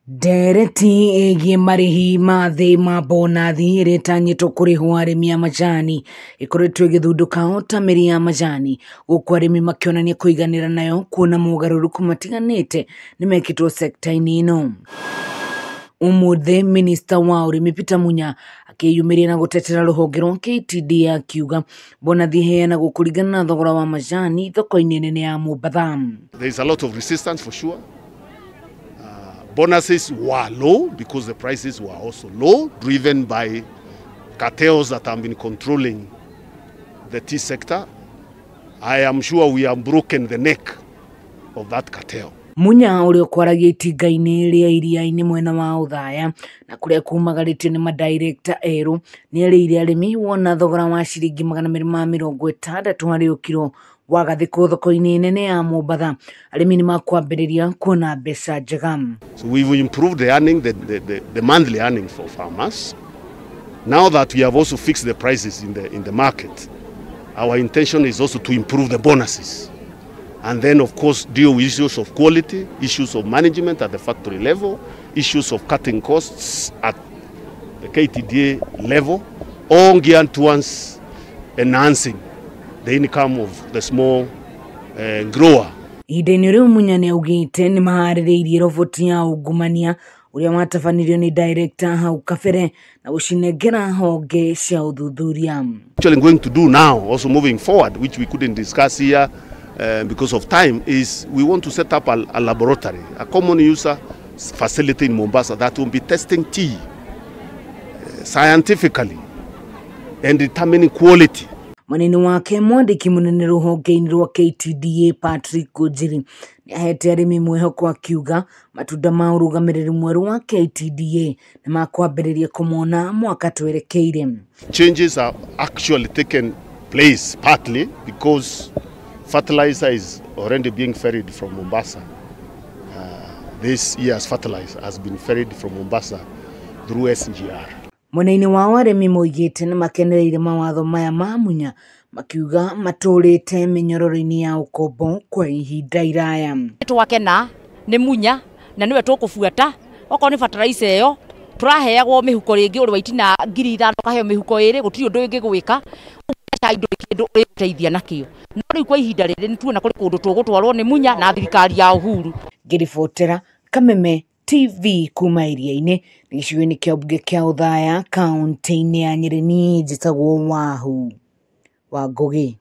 Ndereti ĩgiĩ marĩhi ma thĩ ma bonathi ĩrĩa ĩtanyĩtwo kũrĩhwo arĩmi a majani ĩkoretwo ĩgĩthundũka o ta mĩri ya majani, gũkũ arĩmi makĩonania kũiganĩra nayo kuona mogarũrũku matiganĩte nĩmekĩtwo sekta-inĩ ĩno. Ũmũthĩ minista wa ũrĩmi Peter Munya akĩyumĩria na gũtetera rũhonge rwa KTDA akiuga bonathi ĩheanagwo kũringana na thogora wa majani thoko-inĩ nene ya Mombatha. There is a lot of resistance for sure. Bonuses were low because the prices were also low, driven by cartels that have been controlling the tea sector. I am sure we have broken the neck of that cartel. Munya ũrĩa ũkwaragia itinga-inĩ rĩa iria-inĩ mwena wa Othaya na kũrĩa kumagarĩtio nĩ madirekta erũ nĩerĩire arĩmi wona thogora wa ciringi 260 harĩ o kiro wagathĩkwo thoko-inĩ nene ya Mombatha arĩmi nĩmakwambĩrĩria kuona mbeca njega. So we've improved the earning, the monthly earning for farmers. Now that we have also fixed the prices in the market, our intention is also to improve the bonuses. And then, of course, deal with issues of quality, issues of management at the factory level, issues of cutting costs at the KTDA level, all geared towards enhancing the income of the small grower. Ihinda-inĩ rĩu Munya nĩaugĩte nĩmaharĩrĩirie roboti ya ungumania ũrĩa watabanirio nĩ director hau kabere na gũcinengera honge cia ũthuthuria. Actually going to do now, also moving forward, which we couldn't discuss here because of time, is we want to set up a laboratory, a common user facility in Mombasa that will be testing tea scientifically and determining quality. Mwena-inĩ wake mwandĩki mũnene rũhonge-inĩ rwa KTDA Patrick Ngunjiri nĩahete arĩmi mwĩhoko akiuga matunda ma ũrũgamĩrĩri mwerũ wa KTDA nĩmakwambĩrĩria kũmona mwaka twerekeire. Changes are actually taken place partly because fertilizer is already being ferried from Mombasa. This year's fertilizer has been ferried from Mombasa through SGR. Mwena-inĩ wao arĩmi moigĩte nĩmakenereire mawatho maya ma Munya makiuga matũrĩte mĩnyororo-inĩ ya ũkombo kwa ihinda iraya. Twakena nĩ Munya na nĩwe tũkũbuata okorwo nĩ fertilizer ĩyo tũraheagwo mĩhuko rĩngĩ ũrĩ wa itina 5,000 ũkaheo mĩhuko ĩrĩ gũtirĩ ũndũ ũngĩ gwĩka indo kĩndũ ũrĩgũteithia nakĩo no rĩu kwa ihinda rĩrĩ nĩtuona kũrĩ kũndũ tũgũtwarwo nĩ Munya na thirikari ya Uhuru. Ngĩribotera Kameme TV kuma iria-inĩ gĩcigo-inĩ kĩa mbunge kĩa Othaya kaunti-inĩ ya Nyĩrĩ, niĩ njĩtagwo Wahu wa Ngũgĩ.